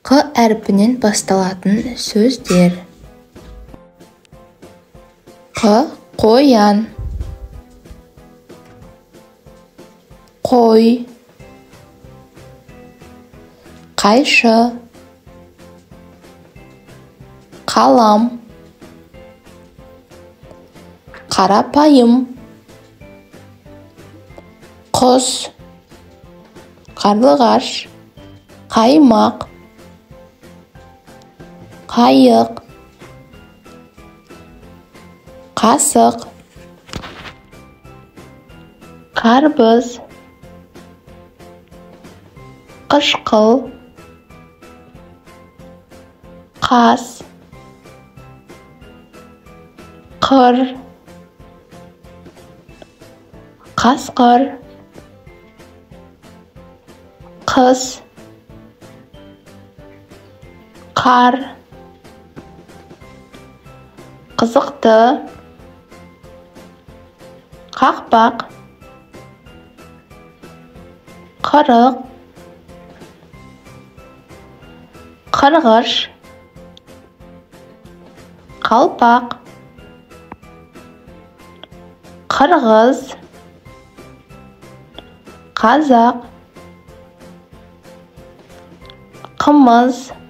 Қ әрпінен басталатын сөздер. Қ қоян, қой, қайшы, қалам, қарапайым, құс, қарлығаш, қаймақ, қайық, қасық, қарбыз, қышқыл, қас, қыр, қасқыр, қыс, қар, қызықты, қақпақ, қырық, қырғыш, қалпақ, қырғыз, қазақ, қымыз.